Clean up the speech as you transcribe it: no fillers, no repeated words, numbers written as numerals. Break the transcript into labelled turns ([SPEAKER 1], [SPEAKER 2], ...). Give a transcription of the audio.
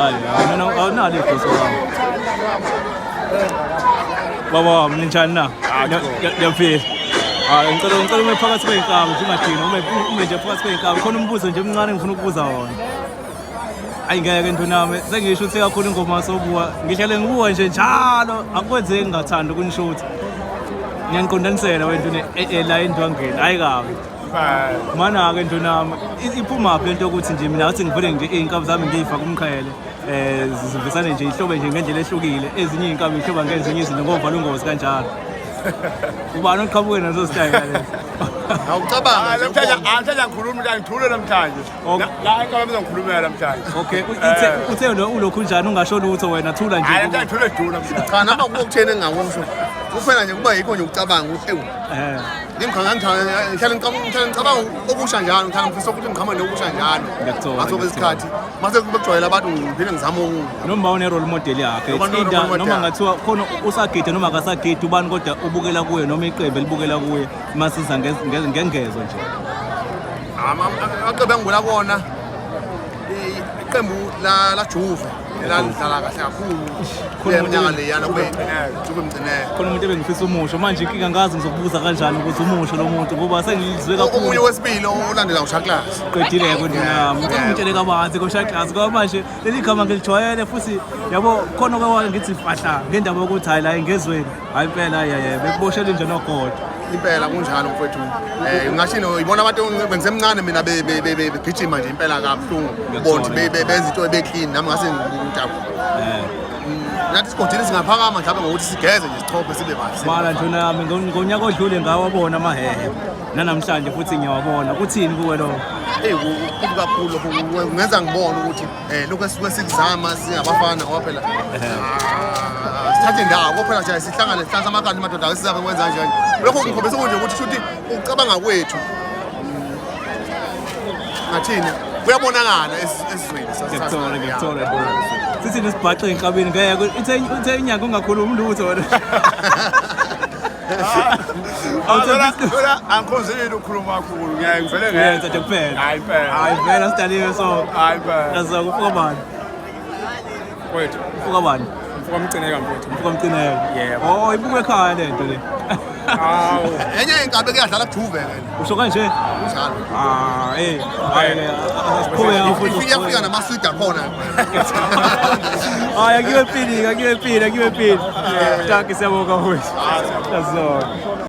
[SPEAKER 1] Hayi, mina awunalo igoso wami. Baba wami ninjani na? Ngiyaphila. Hayi, ngicela ume phakathi kwey'nkabi nje ungadini, ume nje phakathi kwey'nkabi. Khona umbuzo nje omncane ngifuna ukubuza wona. Ayi ngeke ntunami, sengisho ukuthi kakhulu ingoma sobuwa. Ngihlale ngibuka nje njalo, akwenzeki ngingathandi ukunishutha. Ngiyaniqondanisela wena la endwangeni, hayi kabi. Mana-ke ntunami, iphumaphi lento yokuthi nje mina ngathi ngivele nje iy'nkabi zami ngiy'fake umqhele um zivesane nje ihlobe nje ngendlela ehlukile, ezinye iy'nkabi ihloba ngezinye izinto ngovala ungozi kanjalo. Ubani oqhamuke naso sitayela lesi?
[SPEAKER 2] Awucabanga nje
[SPEAKER 3] Namhlanje
[SPEAKER 2] ubonge.
[SPEAKER 3] namhlanje angikhulumi ukuthi angithule namhlanje.
[SPEAKER 1] Okay.
[SPEAKER 3] La enkaba bezongikhulumela namhlanje.
[SPEAKER 1] Okay, uthe uthe lo ulokhu njani ungasho lutho wena thula nje.
[SPEAKER 3] Hayi namhlanje ngithule du namhlanje.
[SPEAKER 2] Cha noma kuba kutheni engingakusho. Kuphela nje kuba yikho nje ukucabanga ukuthi ewu
[SPEAKER 1] Eh.
[SPEAKER 2] ngimkhanga ngihlale ngicabanga okusha njalo ngihlale ngifisa ukuthi ngiqhamuke nokusha njalo.
[SPEAKER 1] Ngiyakuthola,
[SPEAKER 2] Ngaso
[SPEAKER 1] ngiyakuthola.
[SPEAKER 2] isikhathi mase kube kujwayela abantu ngiphinde ngizame okunye.
[SPEAKER 1] Noma une role model yakhe.
[SPEAKER 2] Noma
[SPEAKER 1] It's
[SPEAKER 2] une
[SPEAKER 1] either
[SPEAKER 2] role model.
[SPEAKER 1] noma ngathiwa khona usagide noma akasagidi ubani kodwa ubukela kuye noma iqembu elibukela kuye masiza ngengezo nje.
[SPEAKER 2] Amaqembu engibula kuwona iqembu la Juve elalidlala kahle kakhulu kule minyaka leyana kube Juve mgcineke.
[SPEAKER 1] Khona umuntu ebengifisa umusho manje inkinga ngazi ngizokubuza kanjani ukuthi umusho lo muntu ngoba sengilizwe
[SPEAKER 2] Omunye
[SPEAKER 1] kakhulu.
[SPEAKER 2] wesibili olandela uShaklas.
[SPEAKER 1] Qedile ke ndinami. Ngicela ungitshele kabanzi ngoShaklas ngoba manje leli gama ngilijwayele futhi yabo khona okwake ngithi fahla ngendaba yokuthi hayi la engezweni. Hayi impela hayi hayi bekuboshele nje nogodo.
[SPEAKER 2] Impela kunjalo mfowethu. Ngasho no ibona abantu bengisemncane mina begijima nje impela kabuhlungu. Ubona ukuthi benza into ebe-clean nami ngase ngijabule. Nathi isigodini singaphakama mhlawumbe ngokuthi sigeze nje sichophe sibe bahle.
[SPEAKER 1] Mara nje nami ngonyaka odlule ngawabona amahehe. Nanamhlanje futhi ngiyawabona. Kuthini kuwe lokho?
[SPEAKER 2] Eyi kubi kakhulu lokho kungenza ngibone ukuthi lokhu esisuke sikuzama singabafana ngoba phela sithathe indawo ngoba phela nje sihlangane sihlanze amakhanda madoda ake sizabe kwenza kanjani. Lokho kungikhombisa nje ukuthi shuthi ukucabanga kwethu ngathini kuyabonakala esizweni.
[SPEAKER 1] Ngiyakuthola, ngiyakuthola. Sithi nesibhaxe enhlabeni ngeke ithe inyanga ungakhulumi lutho wena.
[SPEAKER 3] Phela angikhonzile ukukhuluma kakhulu ngiyaye ngivele
[SPEAKER 1] Uyenza nje kuphela.
[SPEAKER 3] Hayi impela.
[SPEAKER 1] Hayi vele sidaliwe so.
[SPEAKER 3] Hayi impela.
[SPEAKER 1] Yazi kufuka bani?
[SPEAKER 4] Mfowethu,
[SPEAKER 1] Kufuka bani?
[SPEAKER 4] mfoka Mcineka mfowethu.
[SPEAKER 1] Kufuka Mcineka.
[SPEAKER 4] Yebo.
[SPEAKER 1] Oh, ibuke ekhaya lento le.
[SPEAKER 4] Hawu.
[SPEAKER 2] Enye inkabi kuyadlala kuJuve ke.
[SPEAKER 1] Usho kanje?
[SPEAKER 2] Kunjalo.
[SPEAKER 1] Ah, eh. Hayi ke asiqhubeke futhi.
[SPEAKER 2] Ifike yafika namaswidi akhona.
[SPEAKER 1] Hayi akuyiwe empini, akuyiwe empini, akuyiwe empini. Dankie siyabonga mfowethu. Azona.